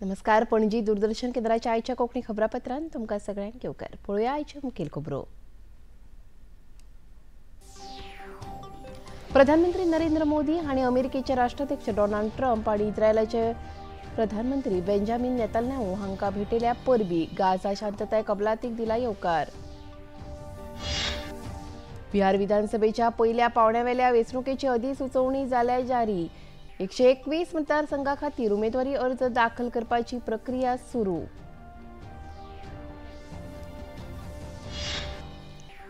नमस्कार, पणजी दूरदर्शन केंद्राच्या आयच्या कोंकणी खबरापत्रांत तुमकां सगळ्यांक येवकार. पळोवया आयच्यो मुखेल खबरो. प्रधानमंत्री नरेंद्र मोदी हांणी अमेरिकेचे राष्ट्राध्यक्ष डोनाल्ड ट्रम्प आनी इस्रायलाचे प्रधानमंत्री बेंजामिन नेतन्याहू हांकां भेटिल्ल्या परबी गाझा शांतताय कबलातीक दिला येवकार. बिहार विधानसभेच्या पयल्या पावंड्यावेल्या वेंचणुकेची अधिसुचोवणी जाल्या जारी. 121 मतदारसंघा खातीर उमेदवारी अर्ज दाखल करपाची प्रक्रिया सुरू.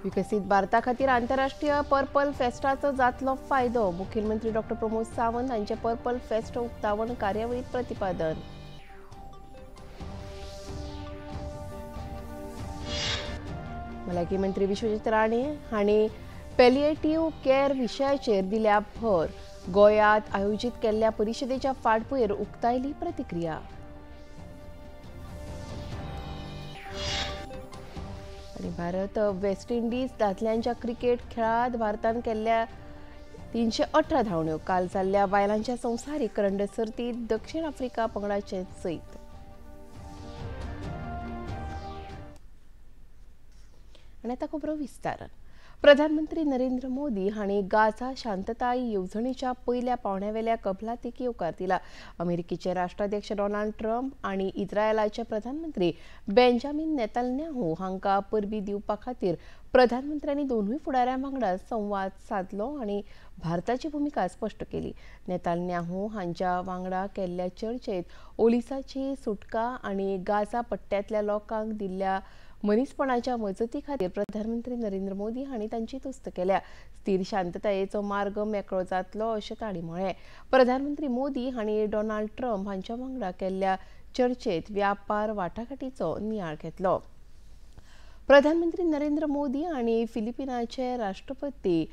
विकसीत भारता खातीर आंतरराष्ट्रीय पर्पल फेस्टाचो जातलो फायदो. मुखेलमंत्री डॉ प्रमोद सावंत हांचे पर्पल फेस्ट उक्तावण कार्यावळीत प्रतिपादन. भलायकी मंत्री विश्वजीत राणे हांणी पॅलिएटिव्ह केअर विशयाचेर दिल्या भर. गोंयांत आयोजीत केल्ल्या परिशदेच्या फाटभुंयेर उक्तायली प्रतिक्रिया. आनी भारत वेस्ट इंडिज दादल्यांच्या क्रिकेट खेळांत भारतान केल्ल्या 318 धांवड्यो. काल जाल्ल्या बायलांच्या संवसारीक करंड सर्तींत दक्षिण आफ्रिका पंगडाचें जैत. आनी आतां खबरो विस्तारान. प्रधानमंत्री नरेंद्र मोदी हांणी गाझा शांतताय येवजणेच्या पयल्या पावंड्यावेल्या कबलातीक येवकार दिला. अमेरिकेचे राष्ट्राध्यक्ष डोनाल्ड ट्रम्प आनी इस्रायलाचे प्रधानमंत्री बेंजामिन नेतन्याहू हांकां परबी दिवपा खातीर प्रधानमंत्र्यांनी दोनूय फुडाऱ्यां वांगडा संवाद सादलो आनी भारताची भुमिका स्पश्ट केली. नेतन्याहू हांच्या वांगडा केल्ल्या चर्चेत ओलिसाची सुटका आनी गाझा पट्ट्यांतल्या लोकांक दिल्ल्या मनीसपणाच्या मजती खातीर प्रधानमंत्री नरेंद्र मोदी हांणी तांची तुस्त केल्या. स्थिर शांततायेचो मार्ग मेकळो जातलो अशें तांणी म्हळें. प्रधानमंत्री मोदी हांणी डोनाल्ड ट्रम्प हांच्या वांगडा केल्ल्या चर्चेत व्यापार वाटाघाटीचो नियाळ घेतलो. प्रधानमंत्री नरेंद्र मोदी आनी फिलिपिनाचे राष्ट्रपती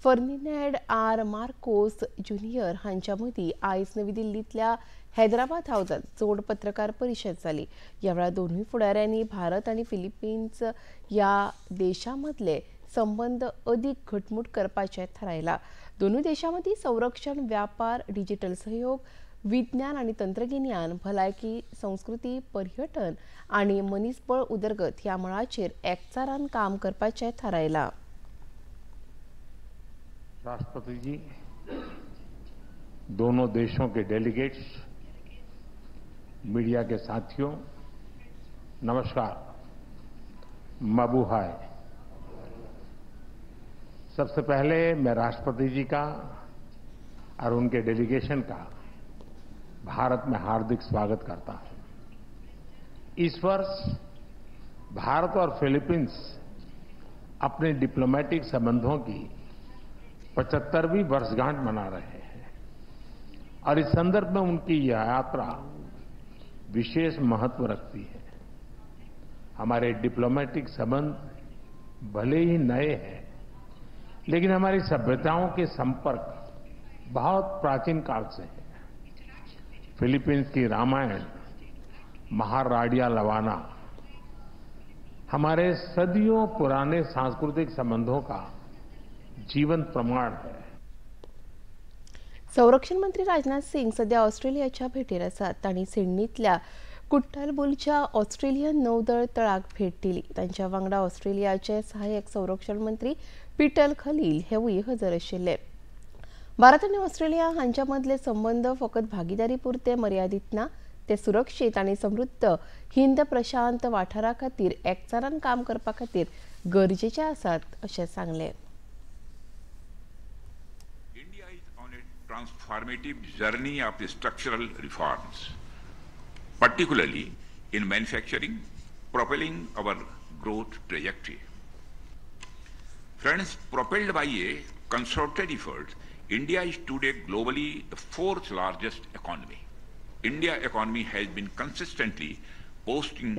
फर्दिनांद आर मार्कोस ज्युनियर हांच्या मदीं आयज नवी दिल्लींतल्या हैदराबाद हावजात जोड पत्रकार परिशद जाली. ह्या वेळार दोनूय फुडाऱ्यांनी भारत आनी फिलिपिन्स ह्या देशां मदले संबंद अदीक घटमूट करपाचें थारायलां. दोनूय देशां मदीं संरक्षण, व्यापार, डिजिटल सहयोग, विज्ञान आनी तंत्रगिन्यान, भलायकी, संस्कृती, पर्यटन आनी मनीसबळ उदरगत ह्या मळाचेर एकचारान काम करपाचें थारायलां. राष्ट्रपति जी, दोनों देशों के डेलीगेट्स, मीडिया के साथियों, नमस्कार. मबुहाय. सबसे पहले मैं राष्ट्रपति जी का और उनके डेलीगेशन का भारत में हार्दिक स्वागत करता हूं. इस वर्ष भारत और फिलीपींस अपने डिप्लोमेटिक संबंधों की 75वीं वर्षगांठ मना रहे हैं और इस संदर्भ में उनकी यह यात्रा विशेष महत्व रखती है. हमारे डिप्लोमेटिक संबंध भले ही नए हैं, लेकिन हमारी सभ्यताओं के संपर्क बहुत प्राचीन काल से है. फिलीपींस की रामायण महाराडिया लवाना हमारे सदियों पुराने सांस्कृतिक संबंधों का जीवंत प्रमाण है. संरक्षण मंत्री राजनाथ सिंग सध्या ऑस्ट्रेलियाच्या भेटीर आसात. तांणी सिडनींतल्या कुट्टालबुलच्या ऑस्ट्रेलियन नौदळ तळाक भेट दिली. तांच्या वांगडा ऑस्ट्रेलियाचे सहाय्यक संरक्षण मंत्री पीटर खलील हेवूय हजर आशिल्ले. भारत आनी ऑस्ट्रेलिया हांच्या मदले संबंद फकत भागीदारी पुरते मर्यादीत ना, ते सुरक्षीत आनी समृद्ध हिंद प्रशांत वाठारा खातीर एकचारान काम करपा खातीर गरजेचे आसात अशें सांगलें. Transformative journey of structural reforms, particularly in manufacturing, propelling our growth trajectory. Friends, propelled by a concerted effort, India is today globally the fourth largest economy. India economy has been consistently posting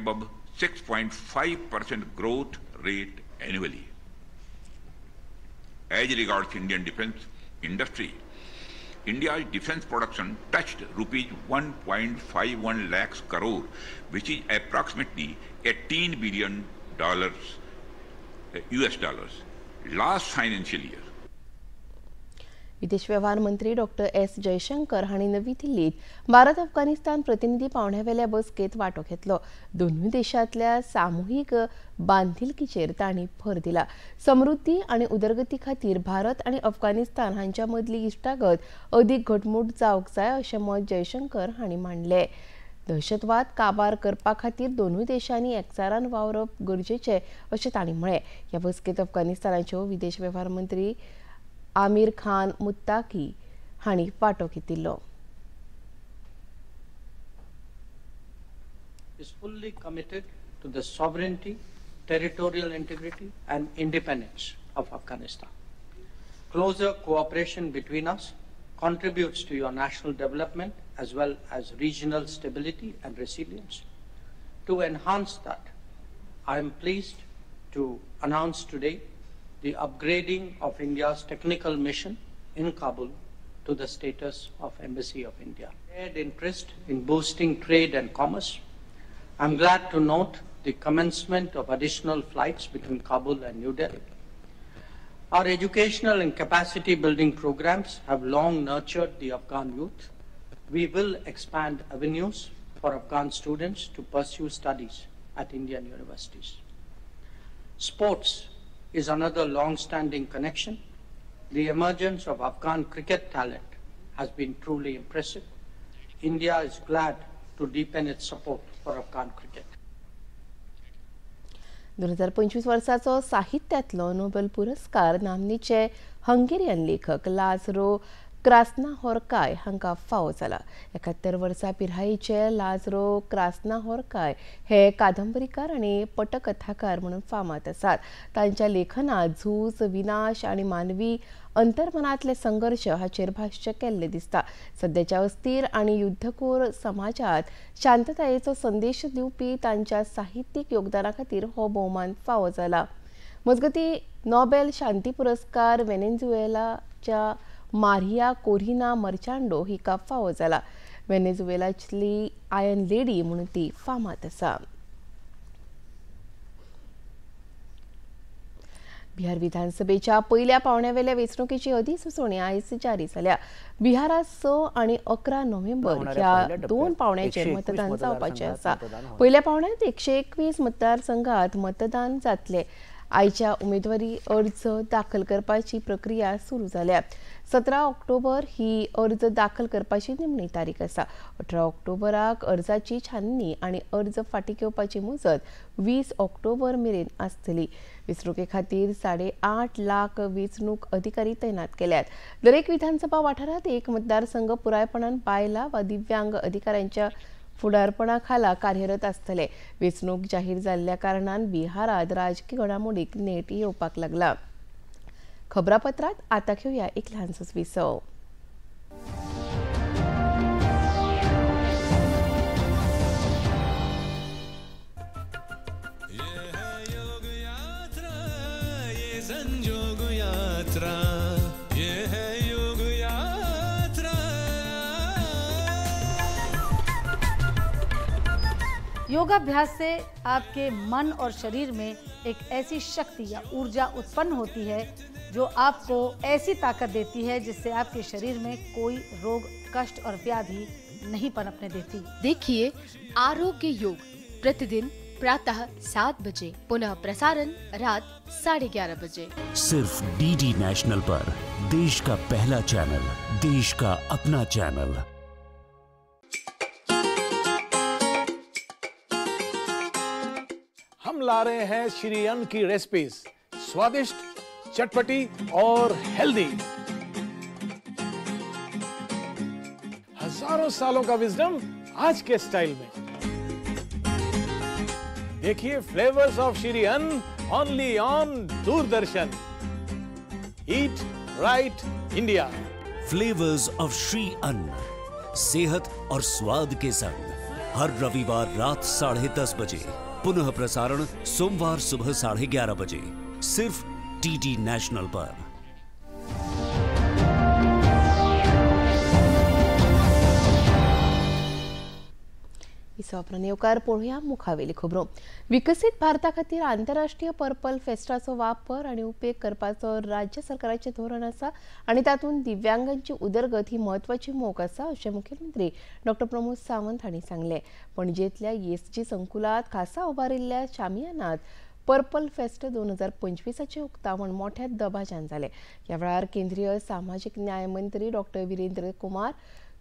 above 6.5% growth rate annually. As regards Indian defense industry, India's defense production touched rupees 1.51 lakhs crore, which is approximately $18 billion US dollars last financial year. विदेश वेव्हार मंत्री doctor S Jaishankar हांणी नवी दिल्लीत भारत अफगाणिस्तान प्रतिनिधी पावंड्यावेल्या बसकेत वांटो घेतलो. दोनूय देशांतल्या सामुहीक बांधिलकीचेर तांणी भर दिला. समृद्धी आनी उदरगती खातीर भारत आनी अफगाणिस्तान हांच्या मदली इश्टागत अदीक घटमूट जावंक जाय अशें मत जयशंकर हांणी मांडलें. दहशतवाद काबार करपा खातीर दोनूय देशांनी एकचारान वावरप गरजेचें अशें तांणी म्हळें. ह्या बसकेत अफगाणिस्तानाच्यो विदेश वेव्हार मंत्री आमिर खान मुत्ताकी हांणी वांटो घेतिल्लो. Is fully committed to the sovereignty, territorial integrity and independence of Afghanistan. Closer cooperation between us contributes to your national development as well as regional stability and resilience. To enhance that, I am pleased to announce today the upgrading of India's technical mission in Kabul to the status of Embassy of India. Shared interest in boosting trade and commerce. I'm glad to note the commencement of additional flights between Kabul and New Delhi. Our educational and capacity building programs have long nurtured the Afghan youth. We will expand avenues for Afghan students to pursue studies at Indian universities. Sports is another long-standing connection. The emergence of Afghan cricket talent has been truly impressive. India is glad to deepen its support for Afghan cricket. 2025 वर्साचो साहित्यांतलो Nobel पुरस्कार नामनेचे Hungarian लेखक लाझरो क्रास्नाहोर्काय हांकां फावो जाला. 71 वर्सां पिरायेचे लाझरो क्रास्नाहोर्काय हे कादंबरीकार आनी पटकथाकार म्हणून फामाद आसात. तांच्या लेखनात झूज, विनाश आनी मानवी अंतर्मनांतले संघर्श हाचेर भाश्य केल्लें दिसता. सद्याच्या अस्थिर आनी युद्धखोर समाजांत शांततायेचो संदेश दिवपी तांच्या साहित्यीक योगदाना खातीर हो भोवमान फावो जाला. मजगतीं नोबेल शांती पुरस्कार व्हेनेझुएलाच्या मारिया कोरिना मर्चांडो हिका फावो जाला. व्हेनेझुएलातली आयर्न लेडी म्हणून ती फामाद आसा. बिहार विधानसभेच्या पयल्या पावंड्यावेल्या वेंचणुकेची अधिसुचोवणी आयज जारी जाल्या. बिहारात 6 आनी 11 नोव्हेंबर ह्या दोन पावंड्याचेर मतदान जावपाचें आसा. पयल्या पावंड्यात 121 मतदारसंघात मतदान जातलें. आयच्या उमेदवारी अर्ज दाखल करपाची प्रक्रिया सुरू जाल्या. 17 ऑक्टोबर ही अर्ज दाखल करपाची निमणी तारीख आसा. 18 ऑक्टोबराक अर्जाची छाननी आनी अर्ज फाटीं घेवपाची मुजत 20 ऑक्टोबर मेरेन आसतली. वेंचणुके खातीर 8.5 लाख वेंचणूक अधिकारी तैनात केल्यात. दरेक विधानसभा वाठारांत एक मतदारसंघ पुरायपणान बायलां वा दिव्यांग अधिकाऱ्यांच्या फुडारपणा खाला कार्यरत आसतले. वेंचणूक जाहीर जाल्ल्या कारणान बिहारात राजकी घडामोडीक नेट येवपाक लागला. खबरापत्रात आता घेऊया एक ल्हानसोच विसव. योगाभ्यास से आपके मन और शरीर में एक ऐसी शक्ति या ऊर्जा उत्पन्न होती है जो आपको ऐसी ताकत देती है जिससे आपके शरीर में कोई रोग, कष्ट और व्याधि नहीं पनपने देती। देखिए आरोग्य योग प्रतिदिन प्रातः 7 बजे, पुनः प्रसारण रात 11:30 बजे, सिर्फ डीडी नेशनल पर। देश का पहला चैनल, देश का अपना चैनल। हम ला रहे हैं श्री अन्न की रेसिपीज, स्वादिष्ट, चटपटी और हेल्दी। हजारों सालों का विजडम आज के स्टाइल में। देखिए flavours of Shri Anna only on Doordarshan. Eat right India. Flavours of Shri Anna, सेहत और स्वाद के संग, हर रविवार रात 10:30 बजे, पुनः प्रसारण सोमवार सुबह 11:30 बजे, सिर्फ डीडी नेशनल पर। दिसा उपरांत येवकार पळोवया मुखावेली खबरो. विकसीत भारता खातीर आंतरराष्ट्रीय पर्पल फेस्टाचो वापर आनी उपेग करपाचो राज्य सरकाराचें धोरण आसा आनी तातूंत दिव्यांगांची उदरगत ही म्हत्वाची मोख आसा अशें मुखेलमंत्री डॉक्टर प्रमोद सावंत हांणी सांगलें. पणजेंतल्या एसजी संकुलांत खासा उबारिल्ल्या शामियानांत पर्पल फेस्ट 2025 उक्तावण मोठ्या दबाज्यान जालें. ह्या वेळार केंद्रीय सामाजीक न्याय मंत्री डॉक्टर विरेंद्र कुमार,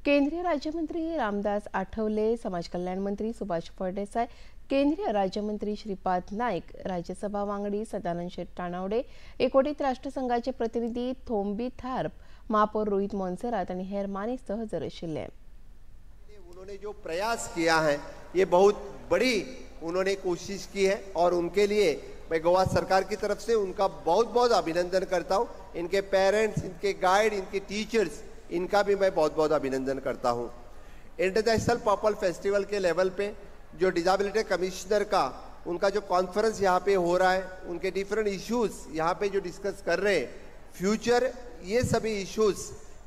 केंद्रीय राज्यमंत्री रामदास आठवले, समाज कल्याण मंत्री सुभाष फळदेसाय, केंद्रीय राज्यमंत्री श्रीपाद नाईक, राज्यसभा वांगडी सदानंद शेट तानावडे, एकवटीत राष्ट्रसंघाचे प्रतिनिधी थोम्बी थार्प, महापौर रोहित मोन्सेरात आणि हेर मानेस्त हजर आशिल्ले. उन्होंने जो प्रयास किया है ये बहुत बड़ी उन्होंने कोशिश की है और उनके लिए मैं गोवा सरकार की तरफ से उनका बहुत बहुत अभिनंदन करता हूँ. इनके पेरेंट्स, इनके गाइड, इनके टीचर्स, इनका भी मैं बहुत बहुत अभिनंदन करता हूँ. International purple festival K level पे जो डिसेबिलिटी कमिश्नर का उनका जो कॉन्फ्रेंस यहाँ पे हो रहा है, उनके डिफरेंट इश्यूज यहाँ पे जो डिस्कस कर रहे हैं, फ्यूचर ये सभी इश्यूज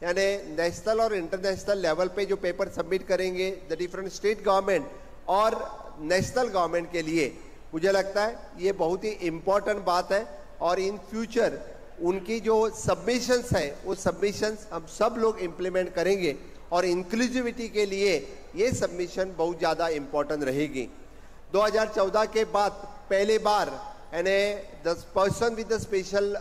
यानी नेशनल और इंटरनेशनल लेवल पे जो पेपर सबमिट करेंगे the different state government और नेशनल गवर्नमेंट के लिए, मुझे लगता है ये बहुत ही इम्पोर्टेंट बात है. और इन फ्यूचर उनकी जो सबमिशंस है वो सबमिशंस हम सब लोग इम्प्लीमेंट करेंगे और इंक्लूसिविटी के लिए ये सबमिशन बहुत ज़्यादा इम्पोर्टेंट रहेगी. 2014 के बाद पहले बार यानी the person with the special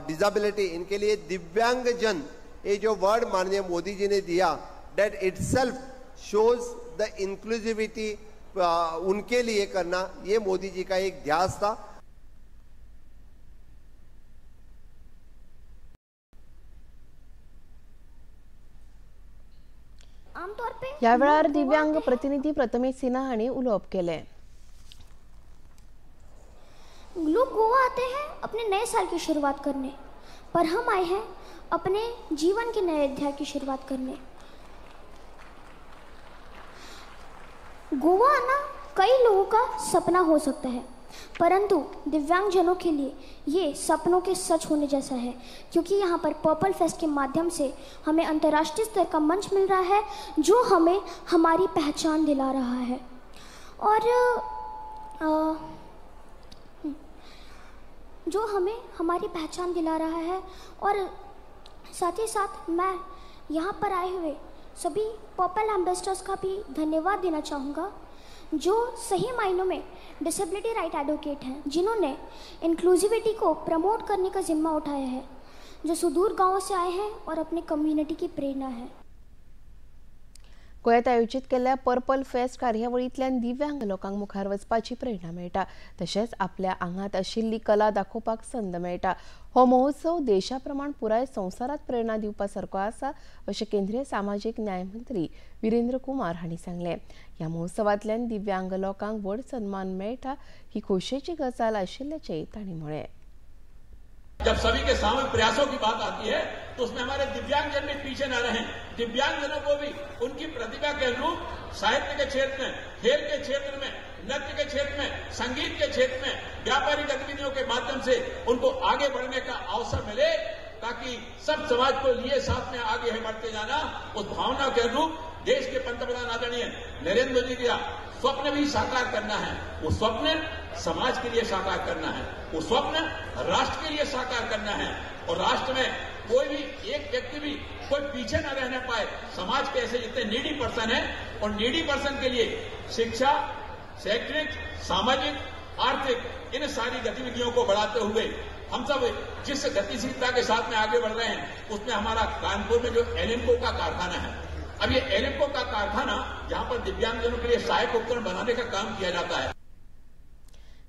disability, इनके लिए दिव्यांगजन ये जो वर्ड माननीय मोदी जी ने दिया, that itself shows the inclusivity उनके लिए करना ये मोदी जी का एक ध्यास था. ह्या वेळार दिव्यांग प्रतिनिधी प्रथमेश सिन्हा हांणी उलोवप केलें. लोग गोवा आते हैं अपने नए साल की शुरुआत करने, पर हम आए हैं अपने जीवन के नए अध्याय की शुरुआत करने. गोवा आना कई लोगों का सपना हो सकता है, परंतु दिव्यांगजनों के लिए ये सपनों के सच होने जैसा है, क्योंकि यहाँ पर पर्पल फेस्ट के माध्यम से हमें अंतर्राष्ट्रीय स्तर का मंच मिल रहा है जो हमें हमारी पहचान दिला रहा है और जो हमें हमारी पहचान दिला रहा है. और साथ ही साथ मैं यहाँ पर आए हुए सभी पर्पल एम्बेसडर्स का भी धन्यवाद देना चाहूँगा, जो सही मायनों में डिसेबिलिटी राइट एडवोकेट हैं, जिन्होंने इंक्लूसिविटी को प्रमोट करने का जिम्मा उठाया है, जो सुदूर गांवों से आए हैं और अपने कम्युनिटी की प्रेरणा है. गोंयांत आयोजीत केल्ल्या पर्पल फेस्ट कार्यावळींतल्यान दिव्यांग लोकांक मुखार वचपाची प्रेरणा मेळटा, तशेंच आपल्या आंगांत आशिल्ली कला दाखोवपाक संद मेळटा. हो महोत्सव देशा प्रमाण पुराय संवसारांत प्रेरणा दिवपा सारको आसा अशें केंद्रीय सामाजीक न्याय मंत्री विरेंद्र कुमार हांणी सांगलें. ह्या महोत्सवांतल्यान दिव्यांग लोकांक व्हड सन्मान मेळटा ही खोशयेची गजाल आशिल्ल्याचें तांणी म्हळें. जब सभी के सामूहिक प्रयासों की बात आती है तो उसमें हमारे दिव्यांगजन भी पीछे न रहें। दिव्यांगजनों को भी उनकी प्रतिभा के अनुरूप साहित्य के क्षेत्र में, खेल के क्षेत्र में, नृत्य के क्षेत्र में, संगीत के क्षेत्र में, व्यापारिक गतिविधियों के माध्यम से उनको आगे बढ़ने का अवसर मिले, ताकि सब समाज को लिए साथ में आगे बढ़ते जाना, उस भावना के अनुरूप देश के पंतप्रधान आदरणीय नरेंद्र मोदी जी का स्वप्न भी साकार करना है। वो स्वप्न समाज के लिए साकार करना है, वो स्वप्न राष्ट्र के लिए साकार करना है और राष्ट्र में कोई भी एक व्यक्ति भी कोई पीछे न रहने पाए। समाज के ऐसे जितने नीडी पर्सन हैं, और नीडी पर्सन के लिए शिक्षा, शैक्षणिक, सामाजिक, आर्थिक, इन सारी गतिविधियों को बढ़ाते हुए हम सब जिस गतिशीलता के साथ में आगे बढ़ रहे हैं, उसमें हमारा कानपुर में जो एलिम्को का कारखाना है, अब ये एलिम्को का कारखाना जहां पर दिव्यांगजनों के लिए सहायक उपकरण बनाने का काम किया जाता है।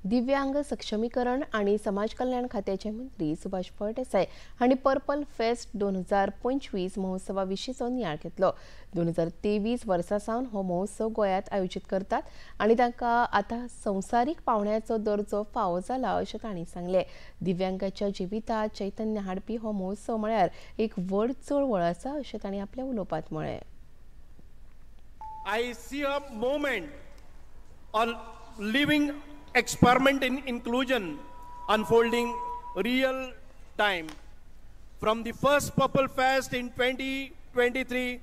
दिव्यांग सक्षमीकरण आणि समाज कल्याण खात्याचे मंत्री सुभाष फळदेसाय हांणी पर्पल फेस्ट 2025 महोत्सवा विशींचो नियाळ घेतलो। 2023 वर्सा सावन हो महोत्सव गोंयांत आयोजीत करतात आनी तांकां आतां संवसारीक पावंड्याचो दर्जो फावो जाला अशें तांणी सांगलें। दिव्यांगाच्या जिवितांत चैतन्य हाडपी हो महोत्सव म्हळ्यार एक व्हड चळवळ आसा अशें तांणी आपल्या उलोवपांत म्हळें। I see a moment on living experiment in inclusion unfolding real time. From the first Purple Fest in 2023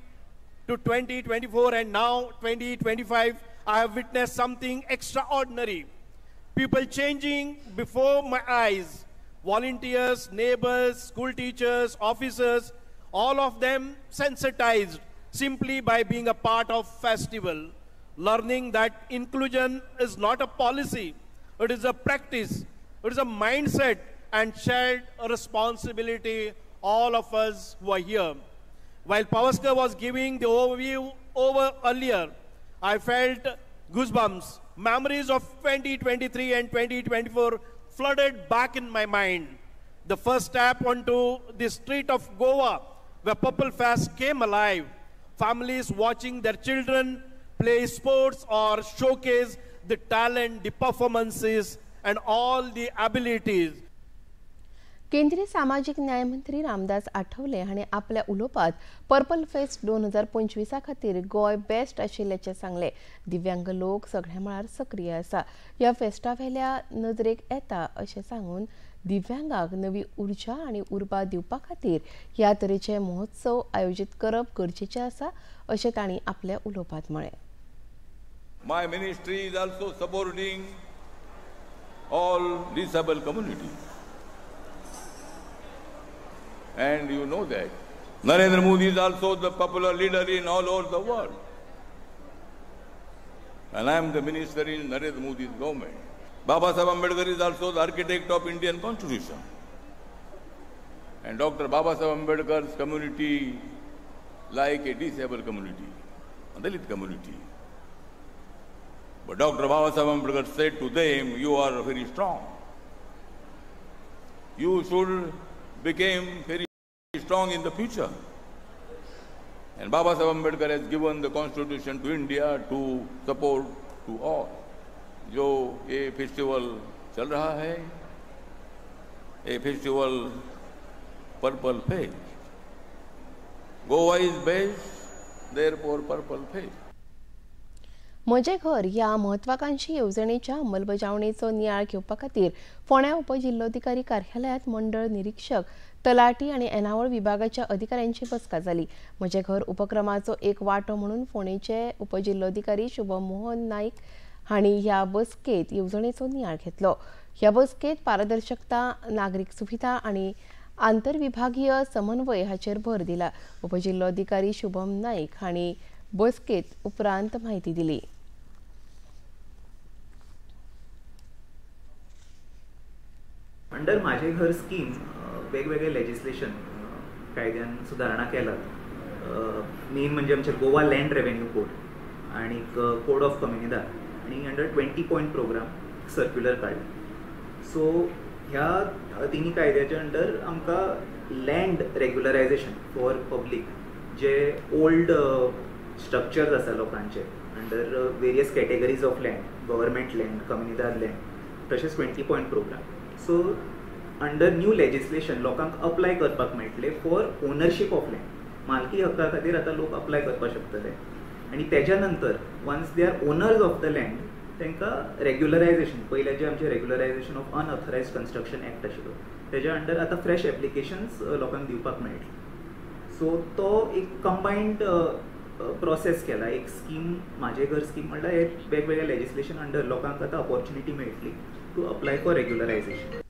to 2024 and now 2025, I have witnessed something extraordinary. People changing before my eyes. Volunteers, neighbors, school teachers, officers, all of them sensitized simply by being a part of festival. Learning that inclusion is not a policy, it is a practice, it is a mindset and shared responsibility, all of us who are here. While Pavaskar was giving the overview over earlier, I felt goosebumps. Memories of 2023 and 2024 flooded back in my mind. The first step onto the street of Goa, where Purple Fest came alive. Families watching their children play sports or showcase the talent, the performances, and all the abilities. केंद्रीय सामाजिक न्याय मंत्री रामदास आठवले हांणी आपल्या उलोवपात purple fest 2025 खातीर Goa best आशिल्ल्याचें सांगलें. दिव्यांग लोक सगळ्या मळार सक्रीय आसा, ह्या फेस्टा वेल्या नजरेक येता अशें सांगून दिव्यांगाक नवी उर्जा आनी उर्बा दिवपा खातीर ह्या तरेचे महोत्सव आयोजीत करप गरजेचें आसा अशें तांणी आपल्या उलोवपात म्हळें. My ministry is also supporting all disabled communities. And you know that. Narendra Modi is also the popular leader in all over the world. And I am the minister in Narendra Modi's government. Baba Saheb Ambedkar is also the architect of Indian Constitution. And Dr. Baba Saheb Ambedkar's community like a disabled community, a Dalit community. But Dr. Baba Saheb Ambedkar said to them, you are very strong. You should become very strong in the future. And Baba Saheb Ambedkar has given the constitution to India to support to all. जो ये festival चल रहा है, ये festival purple fest. Goa is best, therefore purple fest. म्हजें घर ह्या महत्वाकांक्षी येवजणेच्या अंमलबजावणेचो नियाळ घेवपा खातीर फोंड्या उपजिल्लोधिकारी कार्यालयांत मंडळ निरीक्षक, तलाटी आनी येणावळ विभागाच्या अधिकाऱ्यांची बसका जाली. म्हजें घर उपक्रमाचो एक वांटो म्हणून फोंडेचे उपजिल्लोधिकारी शुभम मोहन नाईक हांणी ह्या बसकेत येवजणेचो नियाळ घेतलो. ह्या बसकेत पारदर्शकता, नागरीक सुविधा आनी आंतरविभागीय समन्वय हाचेर भर दिला. उपजिल्लोधिकारी शुभम नाईक हांणी बसकेत उपरांत म्हायती दिली. अंडर माझे घर स्कीम वेगवेगळे लेजिस्लेशन कायद्यान सुदारणा केलात. मेन म्हणजे आमचे गोवा लँड रेव्हेन्यू कोड आनी कोड ऑफ कम्युनिदाद आनी अंडर 20 पॉयंट प्रोग्राम सर्क्युलर काडले. सो ह्या तिन्ही कायद्याच्या अंडर आमकां लँड रेग्युलरायझेशन फॉर पब्लीक जे ओल्ड स्ट्रक्चर्स आसा लोकांचे under various categories of land, government land, Comunidade land, तशेंच 20 point programme. So under new legislation लोकांक अप्लाय करपाक मेळटले फॉर ओनरशीप ऑफ लँड. मालकी हक्का खातीर आतां लोक अप्लाय करपाक शकतले आनी तेज्या नंतर once they are owners of the land तांकां रेग्युलरायझेशन, पयलें जें आमचें regularisation of unauthorised construction act आशिल्लो तेज्या अंडर आतां फ्रेश एप्लिकेशन्स लोकांक दिवपाक मेळटले. सो तो एक कंबायन्ड प्रोसेस केला, एक स्कीम माझे घर स्कीम म्हणल्यार हे वेगवेगळे लेजिस्लेशन अंडर लोकांक आतां ऑपॉर्च्युनिटी मेळटली टू अप्लाय फॉर रेग्युलरायझेशन.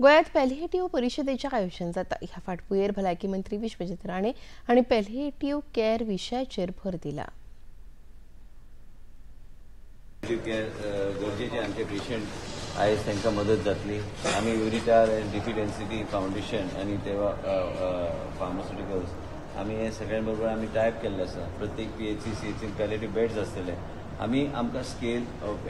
गोंयांत पॅलिएटिव्ह परिशदेचें आयोजन जाता. ह्या फाटभुंयेर भलायकी मंत्री विश्वजीत राणे हांणी पॅलिएटिव्ह केअर विशयाचेर भर दिला. केअर गरजेचे आमचे पेशंट आयज तांकां मदत जातली. आमी युरिटार एंड डिफिडेन्सिटी फावंडेशन आनी तेवा फार्मास्युटिकल्स आमी हे सगळ्यां बरोबर आमी टायप केल्ले आसा. प्रत्येक PHC CHC palliative beds आसतले. आमी आमकां scale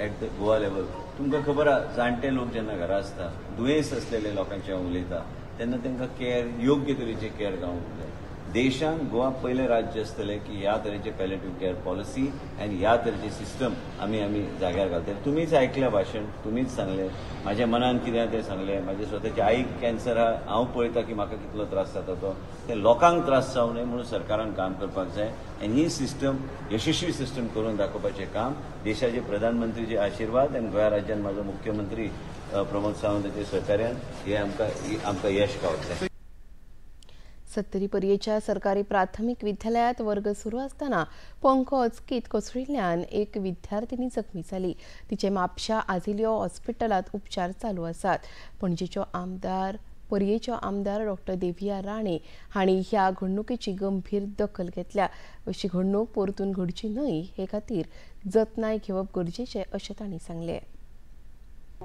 at the Goa level तुमकां खबर आहा, जाणटे लोक जेन्ना घरा आसता, दुयेंस आसलेले लोकांचे हांव उलयता तेन्ना तांकां केअर, योग्य तरेचे केअर गावूंक जाय. देशांत गोवा पयलें राज्य आसतलें की ह्या तरेचे पॅलेटिव्ह केअर पॉलिसी आनी ह्या तरेची सिस्टम आमी आमी जाग्यार घालतले. तुमीच आयकल्या भाशण, तुमीच सांगलें, म्हाज्या मनान कितें तें सांगलें. म्हाज्या स्वताच्या आईक कॅन्सर आहा, हांव पळयता की म्हाका कितलो त्रास जाता तो, ते लोकांक त्रास जावं न्हय म्हणून सरकारान काम करपाक जाय. आनी ही सिस्टम यशस्वी सिस्टम करून दाखोवपाचें काम देशाचे प्रधानमंत्रीचे आशिर्वाद आनी गोंया राज्यान म्हाजो मुख्यमंत्री प्रमोद सावंताच्या सहकार्यान हे आमकां यश गावतलें. सत्तरी पर्येच्या सरकारी प्राथमिक विद्यालयात वर्ग सुरू असताना पंखो अचकीत कोसळिल्ल्यान एक विद्यार्थिनी जखमी जाली. तिचे म्हापशा आझिलियो हॉस्पिटलांत उपचार चालू आसात. पणजेचो आमदार पर्येचो आमदार डॉक्टर देविया राणे हांणी ह्या घडणुकेची गंभीर दखल घेतल्या. अशी घडणूक परतून घडची न्हय हे खातीर जतनाय घेवप गरजेचें अशें तांणी सांगलें.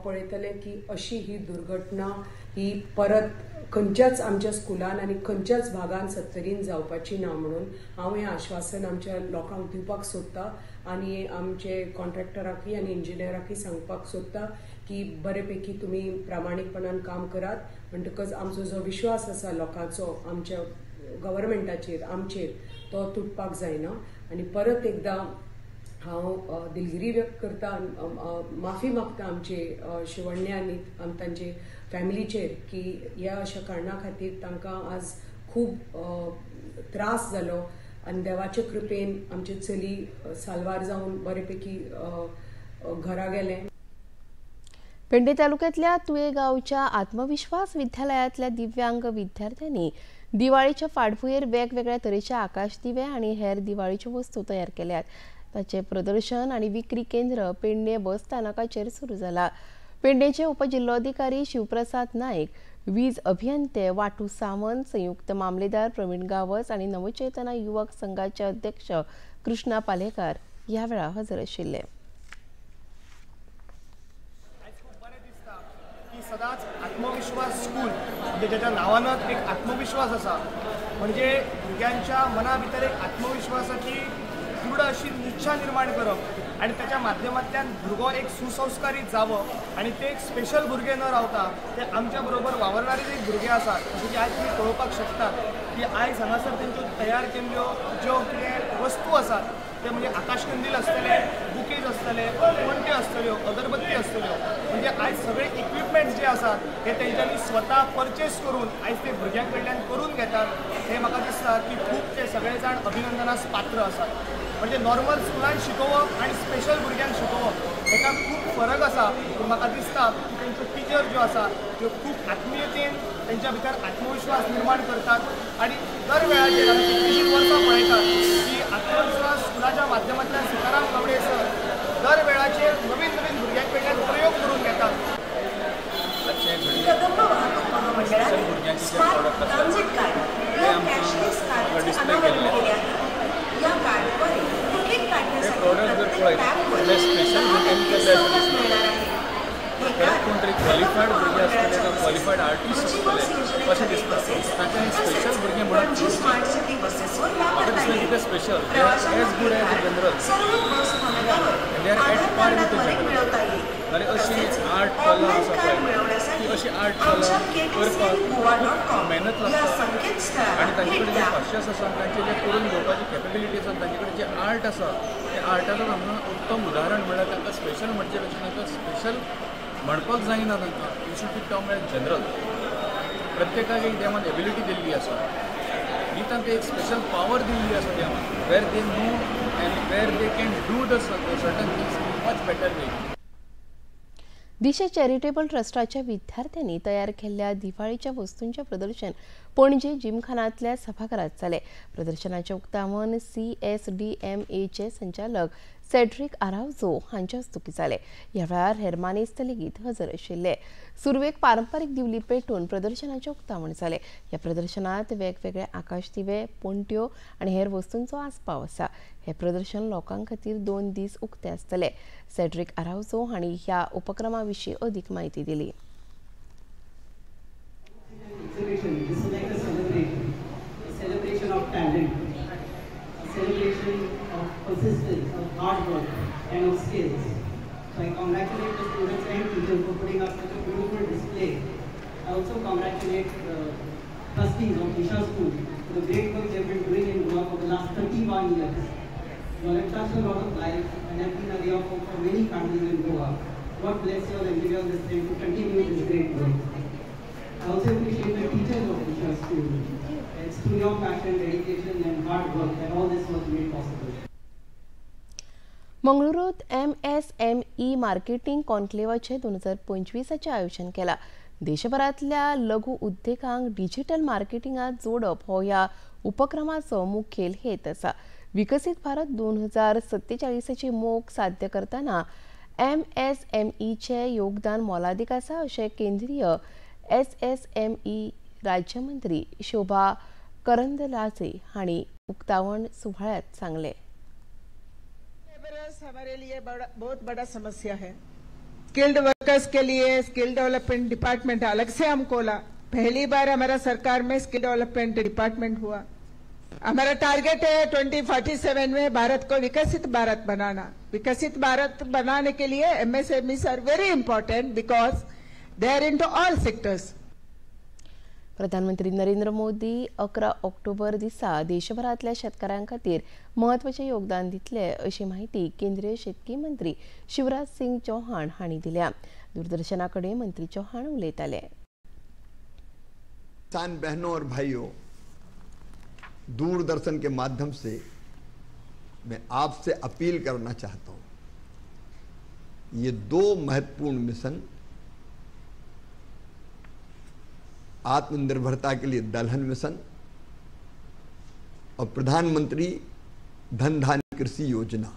पळयतले की अशी ही दुर्घटना ही परत खंयच्याच आमच्या स्कुलान आनी खंयच्याच भागान सत्तरीन जावपाची ना म्हणून हांव हें आश्वासन आमच्या लोकांक दिवपाक सोदता आनी आमचे कॉन्ट्रॅक्टराकय आनी इंजिनियराकय सांगपाक सोदता की बरे पैकी तुमी प्रामाणीकपणान काम करात. म्हणटकच आमचो जो विश्वास आसा लोकांचो आमच्या गव्हर्मेंटाचेर आमचेर तो तुटपाक जायना. आनी परत एकदां हांव दिलगिरी व्यक्त करता, माफी मागता आमचे शिवण्णे आनी तांचे फॅमिलीचेर की ह्या अशा कारणा खातीर तांकां आज खूब त्रास जालो आनी देवाचे कृपेन आमचे चली साल्वार जावन बरे पैकी घरा गेलें. पेंडे तालुक्यातल्या तुये गांवच्या आत्मविश्वास विद्यालयातल्या दिव्यांग विद्यार्थ्यांनी दिवाळीच्या फाटभुंयेर वेगवेगळ्या तरेचे आकाश दिवे आनी हेर दिवाळीच्यो वस्तू तयार केल्यात. ताचें प्रदर्शन आनी विक्री केंद्र पेडणे बस स्थानकाचेर सुरू जाला. पेडणेचे उपजिल्लोधिकारी शिवप्रसाद नायक, वीज अभियंते वाटू सावंत, संयुक्त मामलेदार प्रवीण गावस आनी नवचेतना युवक संघाचे अध्यक्ष कृष्णा पालेकार ह्या वेळार हजर आशिल्ले. सदांच आत्मविश्वास स्कूल म्हणजे ज्याच्या नावानच एक आत्मविश्वास आसा, म्हणजे भुरग्यांच्या मना भितर एक आत्मविश्वासाची दृढ अशी इच्छा निर्माण करप आनी त्याच्या माध्यमांतल्यान भुरगो एक सुसंस्कारीत जावप आनी ते एक स्पेशल भुरगे न रावता ते आमच्या बरोबर वावरणारे जे भुरगे आसात, जशें की आयज तुमी पळोवपाक शकतात की आयज हांगासर तेंच्यो तयार केल्ल्यो ज्यो कितें वस्तू आसात ते म्हणजे आकाशकंदील आसतले, बुकेज आसतले, पणटे आसतल्यो, अगरबत्ती आसतल्यो, म्हणजे आयज सगळे इक्विपमेंट्स जे आसात हे तेंच्यांनी स्वता परचेस करून आयज ते भुरग्यां कडल्यान करून घेतात. हे म्हाका दिसता की खूब ते सगळे जाण अभिनंदनास पात्र आसात. म्हणजे नॉर्मल स्कुलान शिकोवप आनी स्पेशल भुरग्यांक शिकोवप हेका खूब फरक आसा. पूण म्हाका दिसता की तेंच्यो टिचर ज्यो आसा त्यो खूब आत्मीयतेन तेंच्या भितर आत्मविश्वास निर्माण करतात आनी दर वेळाचेर आमी कितलींशींच वर्सां पळयतात की आत्मविश्वास स्कुलाच्या माध्यमांतल्यान सीताराम गावडे सर दर वेळाचेर नवीन नवीन भुरग्यां कडल्यान प्रयोग करून घेतात. भुरग्यांचे जे प्रॉडक्ट आसात ते आमकां डिस्प्ले केल्ले हे प्रॉडक्ट जर पळयत जाल्यार स्पेशल भुरग्यांनी केल्ले अशें दिसता. हेर कोण तरी क्वॉलिफायड भुरगे आसतले किंवा क्वॉलिफायड आर्टिस्ट आसतले अशें दिसता. तांकां हे स्पेशल भुरगे म्हणून म्हाका दिसता की ते special, they are as good as a general, they are at par with the general. जाल्यार अशी आर्ट कला आसा पळय ती अशी आर्ट कला करपाक खूब मेहनत लागता आनी तांचे कडेन जें पाशियस आसा, तांचे जें करून घेवपाची कॅपेबिलिटी आसा, तांचे कडेन जें आर्ट आसा तें आर्टाचो आमकां उत्तम उदाहरण म्हणल्यार तांकां स्पेशल म्हणचे पेक्षा तांकां स्पेशल म्हणपाक जायना. तांकां you should be term as general. प्रत्येकाक एक देवान एबिलिटी दिल्ली आसा, ही तांकां एक स्पेशल पावर दिल्ली आसा देवान, where they know and where they can do the certain things in much better way. Disha charitable ट्रस्टाच्या विद्यार्थ्यांनी तयार केल्ल्या दिवाळीच्या वस्तूंचे प्रदर्शन पणजे जिमखानांतल्या सभाघरात जालें. प्रदर्शनाचें उक्तावण CSDMAचे संचालक सेड्रिक आरावजो हांच्या हस्तुकीं जालें. ह्या वेळार हेर मानेस्त लेगीत हजर आशिल्ले. सुरवेक पारंपारीक दिवली पेटोवन प्रदर्शनाचें उक्तावण जालें. ह्या प्रदर्शनांत वेगवेगळे आकाश दिवे, पणट्यो आनी हेर वस्तूंचो आस्पाव आसा. हें प्रदर्शन लोकां खातीर 2 दीस उक्तें आसतलें. सेड्रिक आरावजो हांणी ह्या उपक्रमा विशीं अदीक म्हायती दिली. Celebration of talent, a celebration of persistence, of hard work and of skills. So I congratulate the students and teachers for putting up such a beautiful display. I also congratulate the trustees of Disha School for the great work they have been doing in Goa for the last 31 years. You all have touched a lot of lives and have been a ray of hope for many families in Goa. God bless you all and give you all the strength to continue this great work. I also appreciate the teachers of Disha School. It's through your passion, dedication and hard work that all this was made possible. मंगळुरूत MSME marketing कॉन्क्लेवाचे 2025 आयोजन केला. देशभरांतल्या लघु उद्देगांक digital मार्केटिंगात जोडप हो ह्या उपक्रमाचो मुखेल हेत आसा. विकसीत भारत 2047ची मोख साध्य करतना MSMEचे योगदान मोलादीक आसा अशें केंद्रीय SSME राज्यमंत्री शोभा करंदलाजे हांणी उक्तावण सुवाळ्यात सांगलें. लेबरर्स हमारे लिए बहुत बड़ा समस्या है. स्किल्ड वर्कर्स के लिए स्किल डेवलपमेंट डिपार्टमेंट अलग से हम खोला. पहली बार हमारा सरकार में स्किल डेवलपमेंट डिपार्टमेंट हुआ. हमारा टारगेट है 2047 में भारत को विकसित भारत बनाना. विकसित भारत बनाने के लिए MSMEs are very important because they are into all sectors. प्रधानमंत्री नरेंद्र मोदी 11 ऑक्टोबर दिसा देशभरांतल्या शेतकारां खातीर म्हत्वाचें योगदान दितले अशी माहिती केंद्रीय शेतकी मंत्री शिवराज सिंग चौहान हांणी दिल्या. दूरदर्शना कडेन मंत्री चौहान उलयताले. किसान बहनों और भाइयों, दूरदर्शन के माध्यम से मैं आपसे अपील करना चाहता हूं, ये दो महत्वपूर्ण मिशन, आत्मनिर्भरता के लिए दलहन मिशन और प्रधानमंत्री धन धान्य कृषि योजना,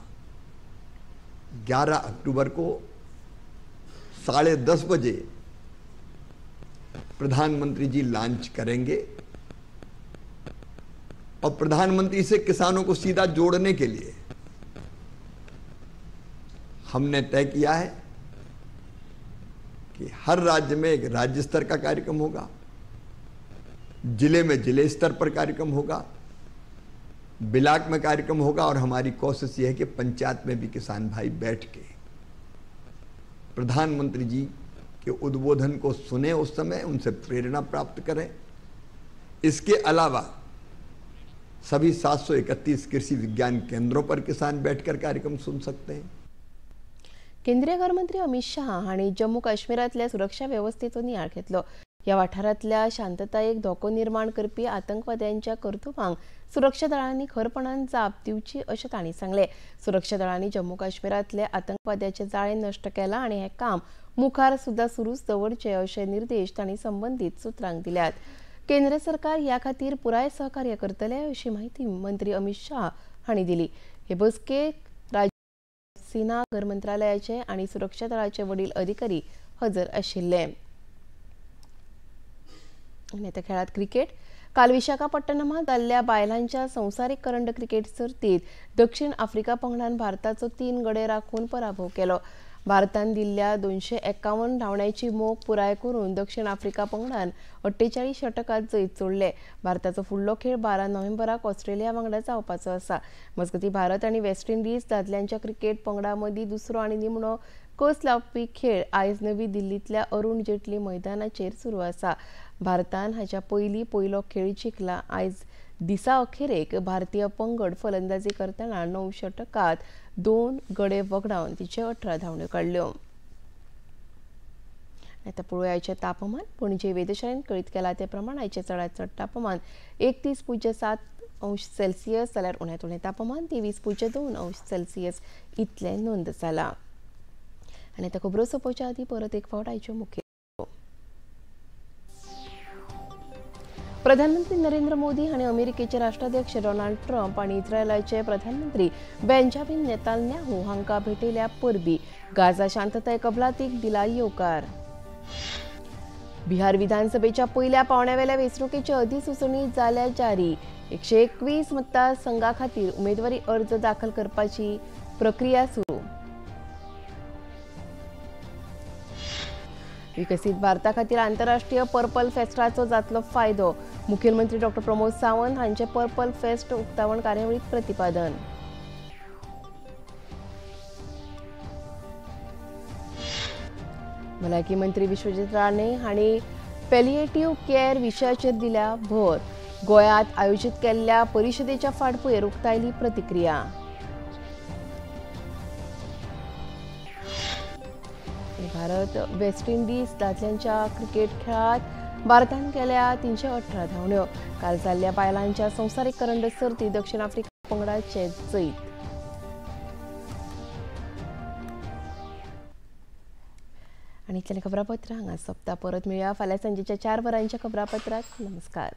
11 अक्टूबर को 10:30 बजे प्रधानमंत्री जी लॉन्च करेंगे और प्रधानमंत्री से किसानों को सीधा जोड़ने के लिए हमने तय किया है कि हर राज्य में एक राज्य स्तर का कार्यक्रम होगा, जिले में जिले स्तर पर कार्यक्रम होगा, ब्लॉक में कार्यक्रम होगा और हमारी कोशिश यह है कि पंचायत में भी किसान भाई बैठ के प्रधानमंत्री जी के उद्बोधन को सुने, उस समय उनसे प्रेरणा प्राप्त करें। इसके अलावा सभी 731 कृषि विज्ञान केंद्रों पर किसान बैठकर कार्यक्रम सुन सकते हैं। केंद्रीय गृहमंत्री अमित शाह हांणी जम्मू काश्मीरांतल्या सुरक्षा वेवस्थेचो नियाळ घेतलो. ह्या वाठारांतल्या शांततायेक धोको निर्माण करपी आतंकवाद्यांच्या कर्तुबांक सुरक्षा दळांनी खरपणान जाप दिवची अशें तांणी सांगलें. सुरक्षा दळांनी जम्मू काश्मीरांतले आतंकवाद्याचे जाळें नश्ट केलां आनी हें काम मुखार सुद्दां सुरूच दवरचें अशे निर्देश तांणी संबंदीत सुत्रांक दिल्यात. केंद्र सरकार ह्या खातीर पुराय सहकार्य करतले अशी माहिती मंत्री अमित शाह हांणी दिली. हे बसकेक राजनाथ सिन्हा, घर मंत्रालयाचे आनी सुरक्षा दळाचे वडील अधिकारी हजर आशिल्ले. आनी आतां खेळांत क्रिकेट. काल विशाखापट्टणमांत जाल्ल्या बायलांच्या संवसारीक करंड क्रिकेट सर्तींत दक्षिण आफ्रिका पंगडान भारताचो 3 गडे राखून पराभव केलो. भारतान दिल्ल्या 251 धांवड्यांची मोख पुराय करून दक्षिण आफ्रिका पंगडान 48 षटकात जैत जोडले. भारताचो फुडलो खेळ 12 नोव्हेंबराक ऑस्ट्रेलिया वांगडा जावपाचो आसा. मजगतीं भारत आनी वेस्ट इंडिज दादल्यांच्या क्रिकेट पंगडा मदीं दुसरो आनी निमणो कस लावपी खेळ आयज नवी दिल्लींतल्या अरुण जेटली मैदानाचेर सुरू आसा. भारतान हाच्या पयलीं पयलो खेळ जिखला. आयज दिसा अखेरेक भारतीय पंगड फलंदाजी करतना 9 षटकात 2 गडे वगडावन तिचे 18 धांवड्यो काडल्यो. आतां पळोवया आयचें तापमान. पणजे वेधशाळेन कळीत केलां ते प्रमाण आयचें चडांत चड तापमान 31.7 अंश सेल्सियस जाल्यार उण्यांत उणें तापमान 23.2 अंश सेल्सियस इतलें नोंद जालां. आनी आतां खबरो सोंपोवच्या आदीं परत एक फावट आयच्यो मुखेल. प्रधानमंत्री नरेंद्र मोदी हांणी अमेरिकेचे राष्ट्राध्यक्ष डोनाल्ड ट्रम्प आनी इस्रायलाचे प्रधानमंत्री बेंजामिन नेतान्याहू हांकां भेटयल्या परबी. गाझा शांतताय कबलातीक दिला येवकार. बिहार विधानसभेच्या पयल्या पावंड्यावेल्या वेंचणुकेची अधिसुचोवणी जाल्या जारी. 121 मतदारसंघा खातीर उमेदवारी अर्ज दाखल करपाची प्रक्रिया सुरू. विकसीत भारता खातीर आंतरराष्ट्रीय पर्पल फेस्टाचो जातलो फायदो. मुखेलमंत्री डॉ प्रमोद सावंत हांचे पर्पल फेस्ट उक्तावण कार्यावळीत प्रतिपादन. भलायकी मंत्री विश्वजीत राणे हांणी पॅलिएटिव्ह केअर विशयाचेर दिल्या भर. गोंयांत आयोजीत केल्ल्या परिशदेच्या फाटभुंयेर उक्तायली प्रतिक्रिया. भारत वेस्ट इंडिज दादल्यांच्या क्रिकेट खेळात भारतान केल्या 318 धांवड्यो. काल जाल्ल्या बायलांच्या संवसारीक करंड सर्तीत दक्षिण आफ्रिका पंगडाचे जैत. आनी इतलें खबरापत्र हांगा सोंपता. परत मेळया फाल्यां सांजेच्या 4 वरांच्या खबरापत्रांत. नमस्कार.